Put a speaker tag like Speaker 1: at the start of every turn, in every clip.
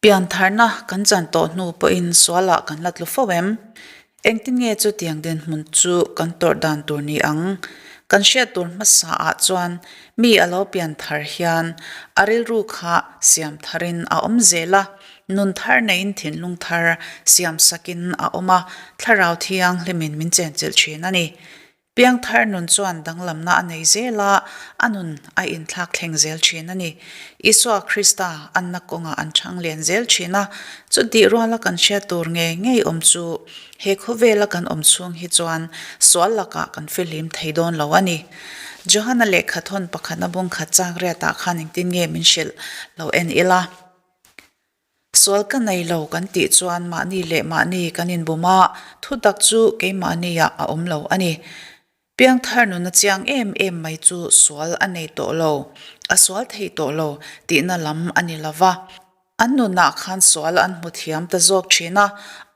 Speaker 1: Piantharna kan chan tawh hnu pawhin sualah kan la tlu fo em? Engtin nge chutiang dinhmun chu kan tawrh dan tur ni ang? Kan hriat tur hmasa ah chuan mi a lo pianthar hian a rilru kha siam tharin a awm zel a, nun thar neiin thinlung thar siam sakin a awm a, thlarau thianghlimin min chenchilh thin a ni. Piangthar nun chuan danglamna a nei zel a, a nun a inthlak thleng zel thin a ni. Isua Krista anna kawngah an chhang lian zel thin a, chutih ruala kan hriat tur ngei ngei awm chu he khawvela kan awm chhung hi chuan sual lakah kan fihlim thei dawn lo a ni. Johana lehkhathawn pakhatna bungkhat chak riatah khan engtin nge min hrilh lo en ila. Sual ka nei lo kan tih chuan mahni leh mahni kan inbum a, thutak chu keimahniah a awm lo a ni. Piangthar nuna chiang em em mai chu sual a nei tawh lo, a sual thei tawh lo tihna lam a ni lo va. An nunah khan sual an hmu thiam ta zawk thin a,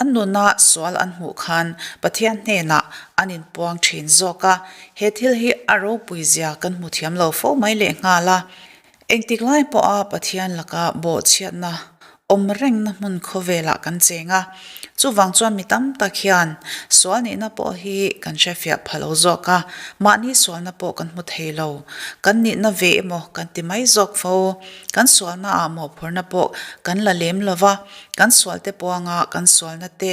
Speaker 1: an nuna sual an hmuh khan Pathian hnenah an inpuang thin zawk a, he thil hi a ropui zia kan hmu thiam lo fo mai lehnghal a. Engtik lai pawha Pathian laka bawhchhiatna awm rengna hmun khawvelah kan cheng a, chuvang chuan mi tam tak hian sual nihna pawh hi kan hrefiah pha lo zawk a, mahni sualna pawh kan hmu thei lo. Kan nihna ve emaw kan ti mai zawk fo. Kan sualna ah mawhphurhna pawh kan la lem lo va, kan sualte puanga kan sualna te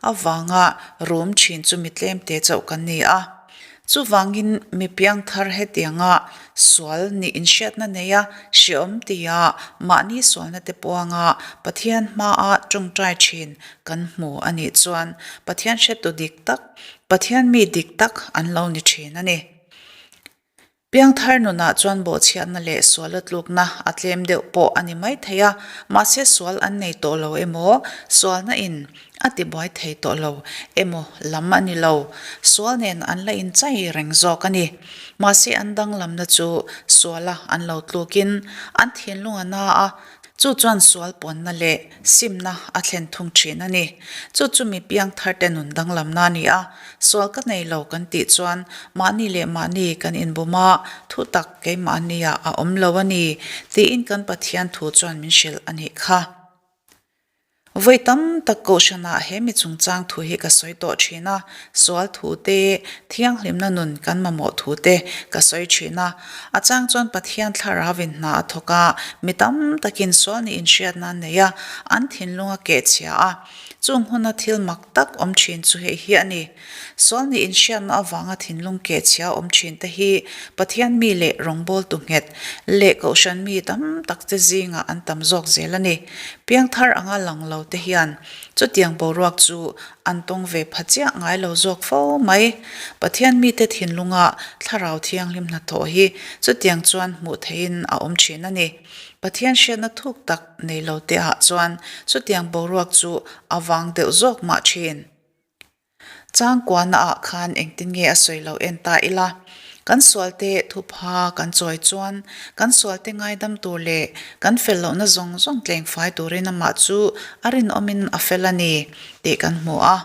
Speaker 1: avanga rum thin chu mi tlemte chauh kan ni a. Chuvangin mi piangthar hetianga sual nih inhriatna neia hreawm tia mahni sualna te puanga Pathian hmaa tawngtai thin kan hmu a nih chuan Pathian hretu dik tak, Pathian mi dik tak an lo ni thin a ni. Piangthar nunah chuan bawhchhiatna leh suala tlukna a tlem deuh pawh a ni maithei a, mahse sual an nei tawh lo emaw, sualna in A tibuai thei tawh lo emaw lam a ni lo. Sual nen an la inchai reng zawk a ni. Mahse an danglamna chu suala an lo tlukin an thinlung a na a, chu chuan sual pawnna leh simna a thlen thung thin a ni. Chu chu mi piangthar te nun danglamna a ni a, sual ka nei lo kan tih chuan mahni leh mahni kan inbum a, thu tak keimahniah a awm lo a ni tiin kan Pathian thu chuan min hrilh a nih kha. Vawi tam tak kohhranah he mi chungchang thu hi ka sawi tawh thin a, sual thu te, thianghlimna nun kan mamawh thu te ka sawi thin a. A chang chuan Pathian thlarauin hna a thawk a, mi tam takin sual nih inhriatna an nei a, an thinlung a kehchhia a. Chung huna thil mak tak awm thin chu hei hi a ni. Sual nih inhriatna avanga thinlung kehchhia awm thin te hi Pathian mi leh rawngbawltu nghet leh kohhran mi tam tak te zingah an tam zawk zel a ni. Piangthar anga lang lo te hian chutiang boruak chu an tawng ve pha chiah ngai lo zawk fo mai. Pathian mite thinlunga thlarau thianghlim hnathawh hi chutiang chuan hmuh theihin a awm thin a ni. Pathian hriatna thuk tak nei lo te ah chuan chutiang boruak chu a vang deuh zawk mah thin. Changkuana ah khan engtin nge a sawi lo en ta ila, kan sualte thupha kan chawi chuan kan sualte ngaidam tur leh kan fel lohna zawng zawng tleng fai turin amah chu a rinawmin a fel a ni tih kan hmu a.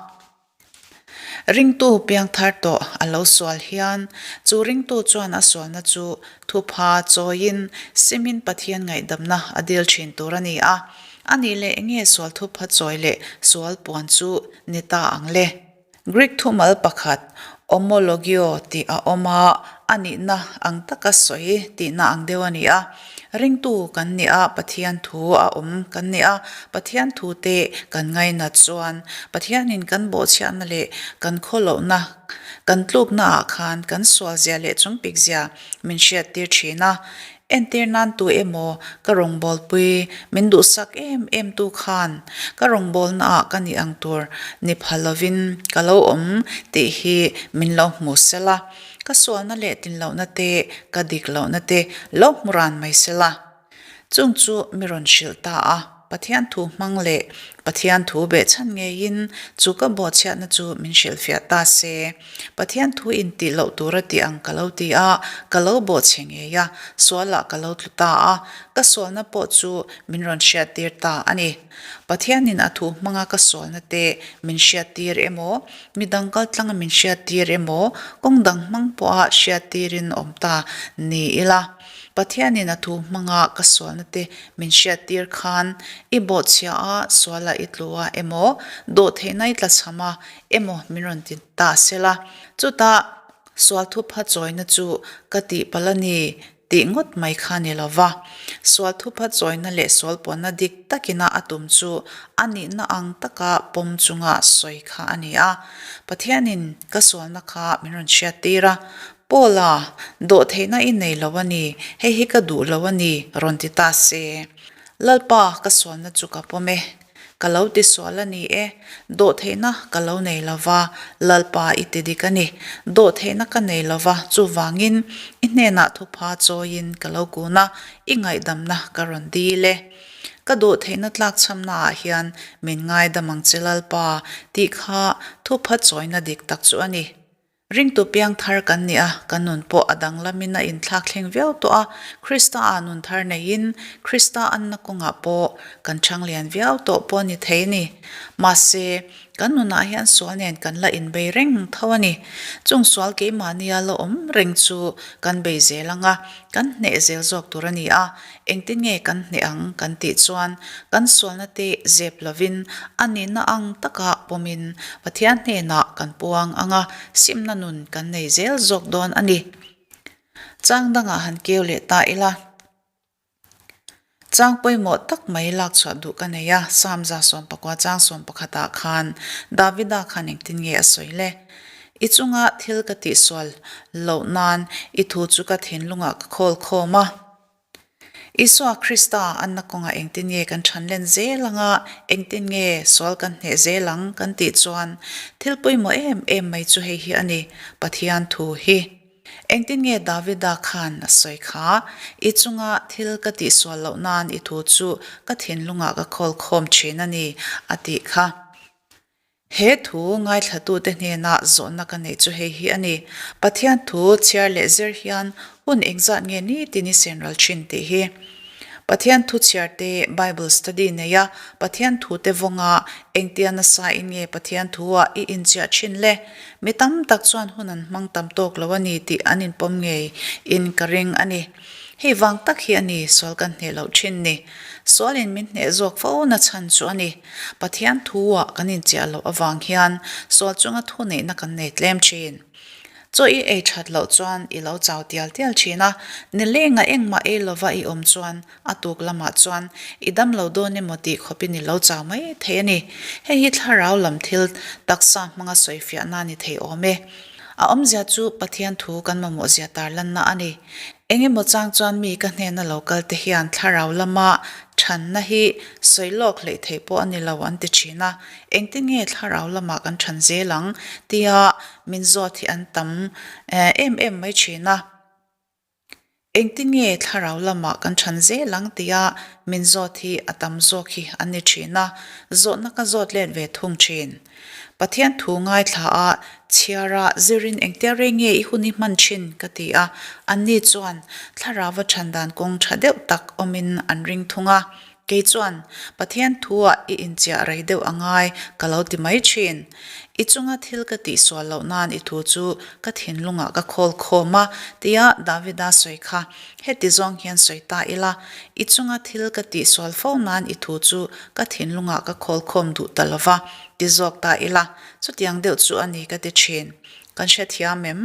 Speaker 1: Ringtu piangthar tawh a lo sual hian chu ringtu chuan a sualna chu thupha chawiin simin Pathian ngaihdamna a dil thin tur a ni a. A nih leh enge sual thupha chawi leh sual puan chu ni ta ang le? Greek thumal pakhat homologio tih a awm a, a nihna ang taka sawi tihna ang deuh a ni a. Ringtu kan nih a, Pathian thu a awm kan nih a, Pathian thu te kan ngainat chuan Pathianin kan bawhchhiahna leh kan khawlohna kan tlukna ah khan kan sualzia leh chungpikzia min hriattir thin a. Entir nan tu emaw ka rawngbawlpui min duhsak em em tu khan ka rawngbawlna ah ka nih ang tur ni pha lovin ka lo awm tih hi min lo hmu sela, ka sualna leh tinlohna te ka dik lohna te lo hmu ran mai sela. Chung chu mi rawn hrilh ta a. Pathian thu hmang leh Pathian thu behchhan ngeiin chu ka bawhchhiatna chu min hrilhfiah ta se. Pathian thu in tih loh tura tih ang ka lo ti a, ka lo bawhchhe ngei a, sualah ka lo tlu ta a, ka sualna pawh chu min rawn hriattir ta a ni. Pathianin a thu hmanga ka sualna te min hriattir emaw, midang kaltlanga min hriattir emaw, kawng dang hmang pawha hriattirin awm ta ni ila. Pathianin a thu hmanga ka sualna te min hriattir khan i bawhchhia a, suala i tlu a emaw, dawhtheihna i tlachham a emaw min rawn ti ta sela. Chutah sual thupha chawina chu ka tihpalh a ni tih ngawt mai kha ni lo va, sual thupha chawina leh sual pawnna dik takina a tum chu a nihna ang taka pawm chunga sawi kha a ni a. Pathianin ka sualna kha min rawn hriattir a, Paula, dawhtheihna i nei lo a ni, hei hi ka duh lo a ni, rawn ti ta se. Lalpa, ka sualna chu ka pawm e. Ka lo ti sual a ni e, dawhtheihna ka lo nei lo va, Lalpa i ti dik a ni. Dawhtheihna ka nei lo va, chuvangin i hnenah thupha chawiin ka lo kun a, i ngaihdamna ka rawn dil e. Ka dawhtheihna tlakchhamna ah hian min ngaidam ang che Lalpa, tih kha thupha chawina dik tak chu a ni. Ringtu piang thar kan ni a, kan nun pawh a danglamin a inthlak thleng viau tawh a, Krista-ah nun thar neiin Krista anna kawngah pawh kan chhang lian viau tawh pawh a ni thei a ni. Mahse, kan nunah hian sual nen kan la inbei reng tho a ni. Chung sual keimahnia la awm reng chu kan bei zel ang a, kan hneh zel zawk tur a ni a, Engtin nge kan hneh ang kan tih chuan kan sualna te zep lovin a nihna ang taka pawmin Pathian hnenah kan puang ang a, simna nun kan nei zel zawk dawn a ni. Chang dangah han keu leh ta ila. Chang pawimawh tak mai lak chhuah duh ka nei a, Psalm 119 chang 11 ah khan Davida khan engtin nge a sawi le? I chunga thil ka tihsual loh nan i thu chu ka thinlungah ka khawl khawm a. Isua Krista anna kawngah engtin nge kan ṭhan len zel ang a, engtin nge sual kan hneh zel ang kan tih chuan thil pawimawh em em mai chu hei hi a ni, Pathian thu hi. Engtin nge Davida khan a sawi kha, I chunga thil ka tihsual loh nan i thu chu ka thinlungah ka khawl khawm ṭhin a ni, a tih kha. He thu ngaithlatute hnena zawhna ka neih chu hei hi a ni, Pathian thu chhiar leh zir hian hun engzat nge nitin i senral thin tih hi. Pathian thu chhiar te Bible study nei a, Pathian thu te vawnga engtia nasa in nge Pathian thu ah i inchiah thin le? Mi tam tak chuan hun an hmang tam tawk lo a ni tih an inpawm ngei in ka ring a ni. Hei vang tak hi a ni sual kan hneh loh thin ni. Sualin min hneh zawk fo na chhan chu a ni. Pathian thu-ah kan inchiah loh avang hian sual chunga thu neihna kan nei tlem thin. Chaw i ei that loh chuan i lo chau tial tial thin a, nilenga engmah ei lova i awm chuan a tuk lamah chuan i dam lo dawn emaw tih khawpin i lo chau mai thei a ni. Hei hi thlarau lam thil taksa hmanga sawifiahna a ni thei awm e. A awmzia chu Pathian thu kan mamawhzia tarlanna a ni. Engemaw chang chuan mi ka hnena lo kal te hian thlarau lama thanna hi sawi lawk hleih theih pawh a ni lo an ti thin a, engtin nge thlarau lamah kan than zel ang tia min zawt hi an tam em em mai thin a. Engtin nge thlarau lamah kan than zel ang tia min zawt hi a tam zawk hi an ni thin a, zawhna ka zawt let ve thung thin. Pathian thu ngaithla a, chhiar a, zirin engtia rei nge i hun i hman thin ka ti a, anni chuan thlarauva than dan kawng tha deuh tak awmin an ring thung a, kei chuan Pathian thu-ah i inchiah rei deuh a ngai ka lo ti mai thin. I chunga thil ka tihsual loh nan i thu chu ka thinlungah ka khawl khawm a, tia Davida sawi kha Heti zawng hian sawi ta ila, i chunga thil ka tihsual fo nan i thu chu ka thinlungah ka khawl khawm duh ta lo va, ti zawk ta ila, chutiang deuh chu a ni ka ti thin. Kan hrethiam em?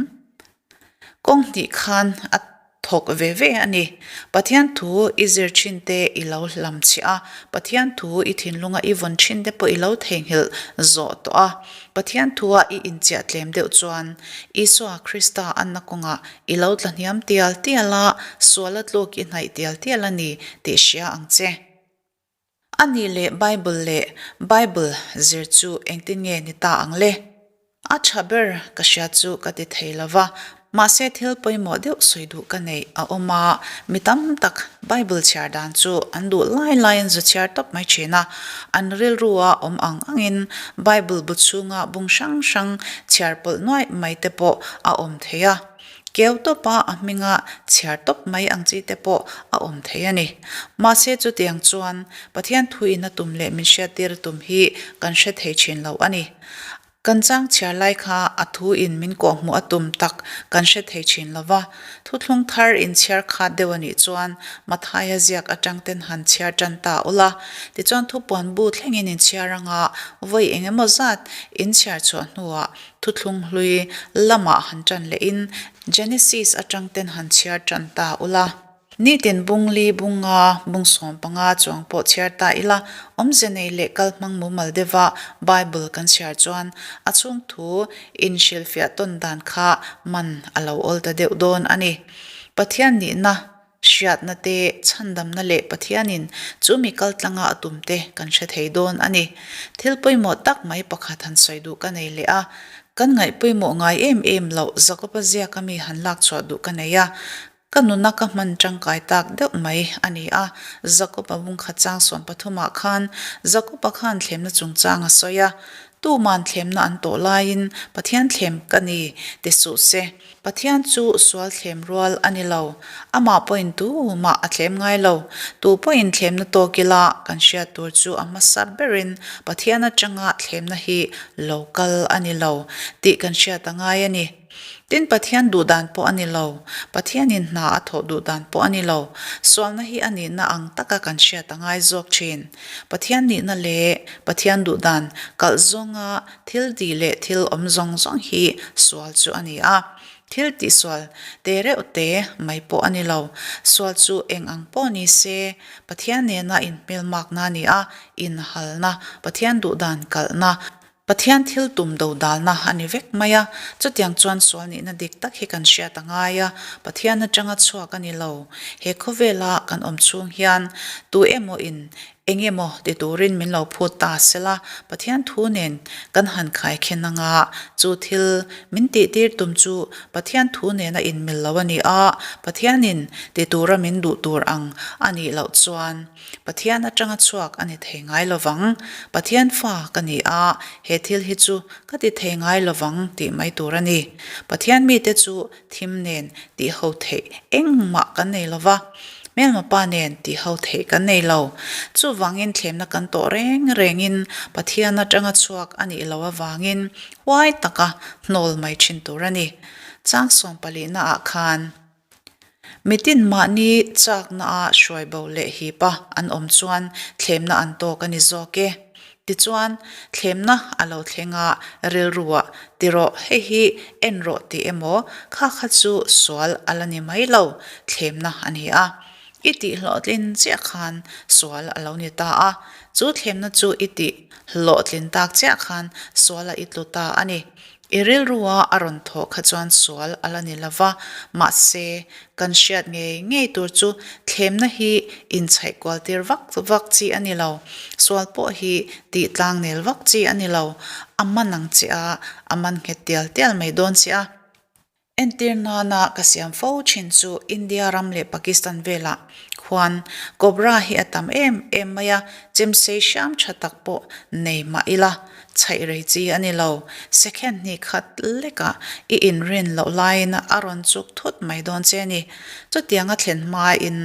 Speaker 1: Kawng hnih khan a thawk ve ve a ni. Pathian thu i zir thin te i lo hlam chhiah a, Pathian thu i thinlunga i vawn thin te pawh i lo theihnghilh zawh tawh a. Pathian thua i inchiah tlem deuh chuan Isua Krista anna kawngah I lo tla hniam tial tial a, sual a tluk i hnaih tial tial a ni tih hria ang che. A nih leh Bible leh Bible zir chu engtin nge ni ta ang le? A tha ber ka hria chu ka ti thei lo va, mahse thil pawimawh deuh sawi duh ka neih a awm a, mi tam tak Bible chhiar dan chu an duh lai laiin zu chhiar tawp mai thin a, an rilrua awm ang angin Bible bu chhunga bung hrang hrang chhiar pawlh nuaih mai te pawh a awm thei a. Keu tawpa a hminga chhiar tawp mai ang chi te pawh a awm thei a ni. Mahse chutiang chuan Pathian thuin a tum leh min hriattir tum hi kan hre thei thin lo a ni. Kan chang chhiar lai kha a thu in min kawhhmuh a tum tak kan hre thei thin lo va. Thuthlung thar in chhiar khat deuh a nih chuan Mathaia ziak atang ten han chhiar tan ta ula. Tichuan thupuan bu thlengin in chhiar anga vawi eng emaw zat in chhiar chhuah hnuah thuthlung hlui lamah han tan lehin Genesis atang ten han chhiar tan ta ula. Nitin bung li bung nga, bung 15 chuang pawh chhiar ta ila, awmze nei leh kal hmang mumal deuha Bible kan chhiar chuan a chhung thu inhrilhfiah tawn dan kha man a lo awl ta deuh dawn a ni. Pathian nihna, hriatna te, chhandamna leh Pathianin chu mi kal tlanga a tum te kan hre thei dawn a ni. Thil pawimawh tak mai pakhat han sawi duh ka nei leh a, kan ngaih pawimawh ngai em em loh Jakoba ziaka mi han lak chhuah duh ka nei a, Ka nuna ka hman tangkai tak deuh mai a ni a, Jakob-a bungkhat chang 13 ah khan Jakob-a khan thlemna chungchang a sawi a, Tuman thlemna an tawh laiin Pathian thlem ka ni ti suh se. Pathian chu sual thlem rual a ni lo. Amah pawhin tumah a thlem ngai lo. Tu pawhin thlemna tawk ila kan hriat tur chu a hmasa berin Pathian atanga thlemna hi lo kal a ni lo tih kan hriat a ngai a ni. Tin, Pathian duh dan pawh a ni lo. Pathianin hna a thawh duh dan pawh a ni lo. Sualna hi a nihna ang taka kan hriat a ngai zawk thin. Pathian nihna leh Pathian duh dan kalh zawnga thil tih leh thil awm zawng zawng hi sual chu a ni a. Thil tihsual te reuh te mai pawh a ni lo. Sual chu eng ang pawh ni se, Pathian nena inhmelmakna a ni a, inhalna, Pathian duh dan kalhna, Pathian thil tum do dalna a ni vek mai a, chutiang chuan sual nihna dik tak hi kan hriat a ngai a, Pathian atanga chhuak a ni lo. He khawvela kan awm chhung hian tu emaw in eng emaw ti turin min lo phut ta sela, Pathian thu nen kan han khaikhin anga chu thil min tihtir tum chu Pathian thu nena inmil lo a ni a, Pathianin ti tura min duh tur ang a nih loh chuan. Pathian atanga chhuak a ni thei ngai lovang. Pathian fa ka ni a, he thil hi chu ka ti thei ngai lovang tih mai tur a ni. Pathian mite chu thim nen tih ho theih engmah kan nei lova, hmelma pa nen tih ho theih kan nei lo. Chuvangin thlemna kan tawh reng rengin Pathian atanga chhuak a nih loh avangin huai taka hnawl mai thin tur a ni. Chang 14 ah khan. Mitin mahni chakna-a hruai bo leh hipa an awm chuan thlemna an tawk a ni zawk e. Tichuan, thlemna a lo thleng a, rilruah, Ti rawh, hei hi en rawh tih emaw, kha kha chu sual a la ni mai lo, thlemna a ni a. I tih hlawhtlin chiah khan sual a lo ni ta a, chu thlemna chu i tih hlawhtlin tak chiah khan sual a i tlu ta a ni. I rilrua a rawn thawh kha chuan sual a la ni lo va, mahse, kan hriat ngei ngei tur chu thlemna hi inchhaih kual tir vak vak chi a ni lo. Sual pawh hi tih tlang nel vak chi a ni lo. A man ang che a, a man nghet tial tial mai dawn che a. Entir nana ka siam fo thin chu India ram leh Pakistan velah khuan cobra hi a tam em em mai a, chemsei hriam tha tak pawh nei mah ila chhaih rei chi a ni lo. Second hnih khat lekah i inrin loh laiin a rawn chuk thut mai dawn che a ni. Chutianga thlen hmain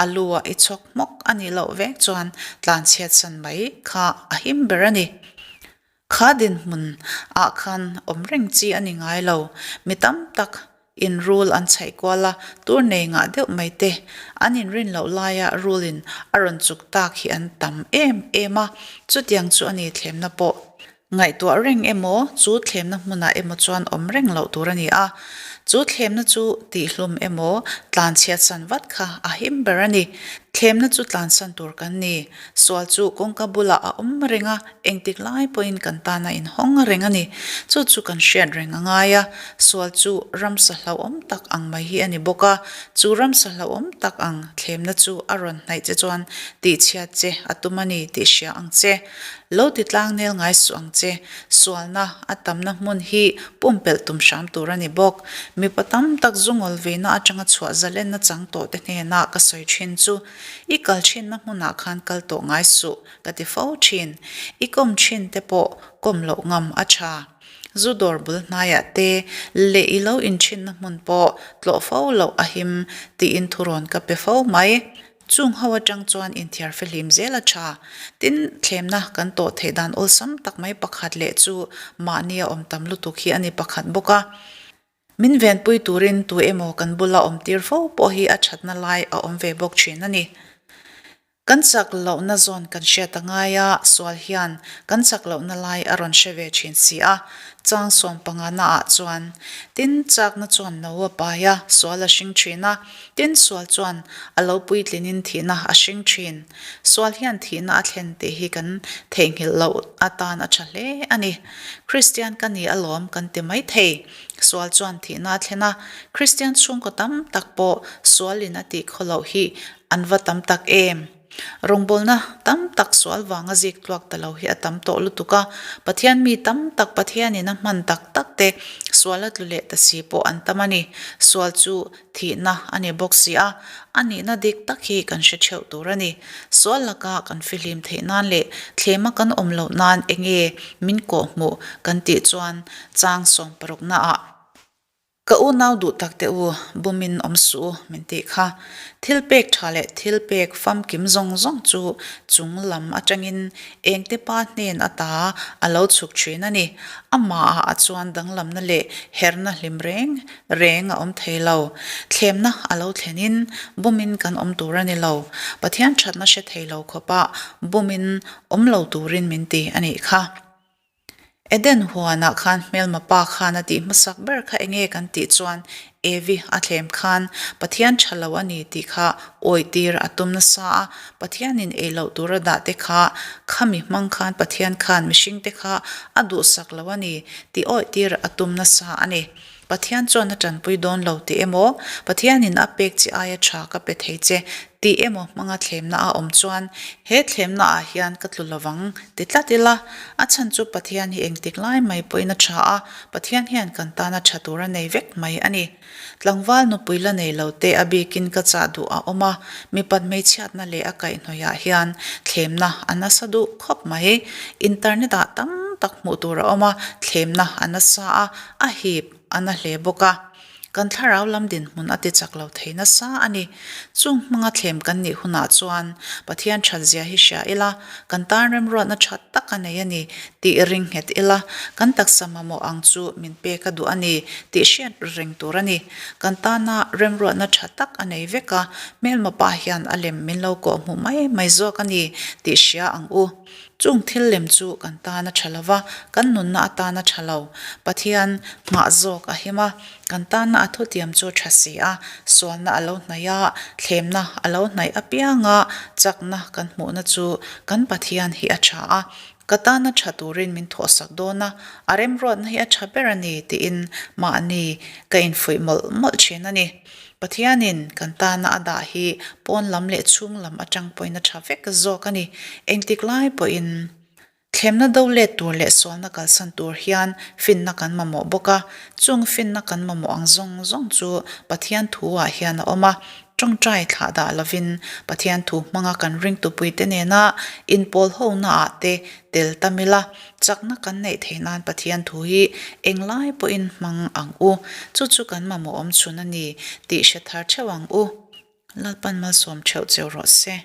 Speaker 1: a lu ah i chhawk hmawk a nih loh vek chuan tlanchhiatsan mai kha a him ber a ni. Kha dinhmun ah khan awm reng chi a ni ngai lo. Mi tam tak in rul an chhaih kual a, tur nei ngah deuh mai te an inrin loh laia rul in a rawn chuk tak hi an tam em em a, chutiang chu a ni thlemna pawh ngaihtuah reng emaw chu thlemna hmunah emaw chuan awm reng loh tur a ni a, chu thlemna chu tihhlum emaw tlanchhiatsan vat kha a him ber a ni. Thlemna chu tlansan tur kan ni. Sual chu kawngka bulah a awm reng a, engtik lai pawhin kan tan a inhawng reng a ni. Chu chu kan hriat reng a ngai a, sual chu ramsa hlauhawm tak ang mai hi a ni bawk a, chu ramsa hlauhawm tak ang thlemna chu a rawn hnaih che chuan tihchhiat che a tum a ni tih hria ang che. Lo ti tlang nel ngai suh ang che. Sualna a tamna hmun hi pumpelh tum hram tur a ni bawk. Mipa tam tak zungawl veina atanga chhuah zalenna chang tawh te hnenah ka sawi thin chu I kal thinna hmunah khan kal tawh ngai suh ka ti fo thin. I kawm thin te pawh kawm loh ngam a tha. Zu dawr bul hnaiah te leh i lo inthinna hmun pawh tlawh fo loh a him tiin thurawn ka pe fo mai. Chung ho atang chuan inthiar fihlim zel a tha. Tin, thlemna kan tawh theih dan awlsam tak mai pakhat leh chu mahnia awm tam lutuk hi a ni pakhat bawk a. Min venpui turin tu emaw kan bula awm tir fo pawh hi a thatna lai a awm ve bawk thin a ni. Kan chak lohna zawn kan hriat a ngai a, sual hian kan chak lohna lai a rawn hre ve thin si a, chang sawm pangana ah chuan tin chakna chuan no a pai a, sual a hring thin a, tin sual chuan a lo puitlinin thihna a hring thin. Sual hian thihna a thlen tih hi kan theihnghilh loh atan a tha hle a ni. Kristian ka ni alawm kan ti mai thei. Sual chuan thihna a thlen a, Kristian chhungkaw tam tak pawh sualin a tih khaw loh hi an va tam tak em? Rawngbawlna tam tak sual vanga zik tluak ta lo hi a tam tawh lutuk a, Pathian mi tam tak Pathianin a hman tak tak te sual a tlu leh ta si pawh an tam a ni. Sual chu thihna a ni bawk si a, a nihna dik tak hi kan hre theuh tur a ni. Sual laka kan fihlim theih nan leh thlema kan awm loh nan enge min kawhhmuh kan tih chuan chang sawmparuknaah Ka unau duh tak te u, bumin awm suh u, min tih kha. Thil pek tha leh thil pek famkim zawng zawng chu chung lam atangin engte pa hnen ata a lo chhuk thin a ni. Amahah a chuan danglamna leh herna hlim reng reng a awm thei lo. Thlemna a lo thlenin bumin kan awm tur a ni lo. Pathian thatna hre thei lo khawpah bumin awm lo turin min ti a nih kha. Eden huanah khan hmelma pa khan a tih hmasak ber kha enge kan tih chuan Evi a thlem khan Pathian tha lo a ni tih kha awitir a tum nasa a, Pathianin ei loh tur a dah te kha khami hmang khan Pathian khan mihring te kha a duhsak lo a ni tih awitir a tum nasa a ni. Pathian chuan a tanpui dawn lo tih emaw, Pathianin a pek chi aia tha ka pe thei che tih emaw hmanga thlemna a awm chuan he thlemna ah hian ka tlu lovang ti tlat ila, a chhan chu Pathian hi engtik lai mai pawhin a tha a, Pathian hian kan tana tha tur a nei vek mai a ni. Tlangval nupui la nei lo te a bikin ka chah duh a awm a, mipat hmeichhiatna leh a kaihhnawih ah hian thlemna a nasa duh khawp mai. Internet ah tam tak hmuh tur a awm a, thlemna a nasa a, A hip a na hle bawk a, kan thlarau lam dinhmun a ti chak lo thei nasa a ni. Chung hmanga thlem kan nih hunah chuan Pathian that zia hi hria ila, kan tan remruatna tha tak a nei a ni tih ring nghet ila, kan taksa mamawh ang chu min pek a duh a ni tih hriat reng tur a ni. Kan tana remruatna tha tak a nei vek a, hmelma pa hian a lem min lo kawh hmuh mai mai zawk a ni tih hria ang u. Chung thil lem chu kan tan a tha lo va, kan nunna atan a tha lo. Pathian nghah zawk a him a, kan tanna a thutiam chu tha si a, sualna a lo hnaih a, thlemna a lo hnaih apiang a, chakna kan hmuhna chu kan Pathian hi a tha a, ka tana tha turin min thawhsak dawn a, a remruatna hi a tha ber a ni tiin mahni ka infuih mawlh mawlh thin a ni. Pathianin kan tana a dah hi pawn lam leh chhung lam atang pawhin a tha vek zawk a ni. Engtik lai pawhin thlemna do let tur leh sualna kalsan tur hian finna kan mamawh bawk a. Chung finna kan mamawh ang zawng zawng chu Pathian thu-ah hian a awm a. Tawngtai thlah dah lovin Pathian thu hmanga kan ringtupuite nena inpawl honaah te tel tam ila. Chakna kan neih theih nan Pathian thu hi englai pawhin hmang ang u. Chu chu kan mamawh awm chhun a ni tih hre thar theuh ang u. Lalpan malsawm theuh cheu rawh se.